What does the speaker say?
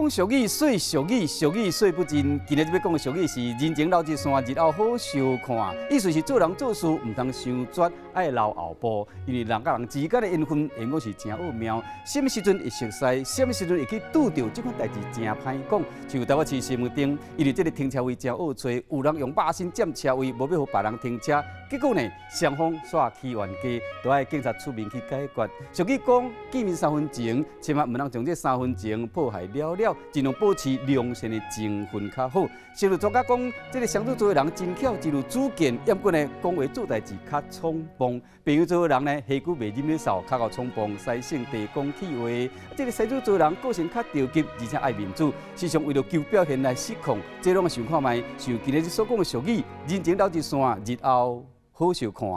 講俗語，說俗語，俗語說不盡。今日欲講的俗語是人情留一線，日後好相看。意思是做人做事毋通傷絕，愛留後步。因為人佮人之間的緣分，會講是誠奧妙。啥物時陣會熟似，啥物時陣會去拄著，這款代誌誠歹講。像台北市西門町，因為這个停車位誠惡揣，有人用肉身佔車位，無欲予別人停車，結果呢，雙方煞起冤家，都愛警察出面去解決。俗語講見面三分情，千萬毋通將這三分情破壞了了，盡量保持良善的情分較好。學術專家講，這个雙子座的人真巧，真有主見，毋過呢，講話做代誌較衝動。白羊座的人呢，下久袂啉咧嗽，較會衝動，使性地講氣話。這个獅子座的人個性較著急，而且愛面子，時常為著求表現來失控。這攏想看覓，像今日所講的俗語，人情留一線，日後好相看。